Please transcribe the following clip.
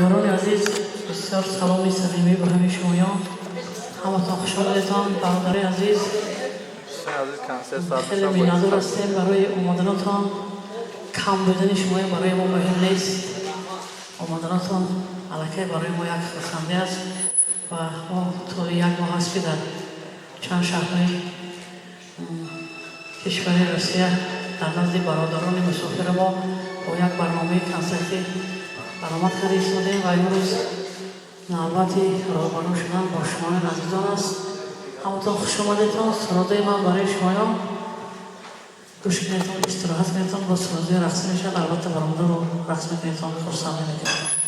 Бародарони азиз, бисёр саломи самимӣ ба ҳамаи шумоён. Ҳаматон хуш омадетон, бародари азиз. Хеле миннатдор ҳастем барои омаданатон. Кам будани шумоён барои мо муҳим нест. Омаданатон аллакай барои мо як хурсандӣ аст ва мо тӯли як моҳ аст, ки дар чанд шаҳрҳои кишвари Русия дар назди бародарони мусофири мо бо як барномаи консертӣ баромад карда истодем ва имрӯз навбати рӯбарӯ шудан бо шумоён азизон аст. Ҳаматон хуш омадетон. Сурудаи ман барои шумоён гӯш кунедтон, истироҳат кунедтон. Бо суруди рақсӣ мешавад, албатта, баромадаро рақс мекунедтон, хурсандӣ мекунед.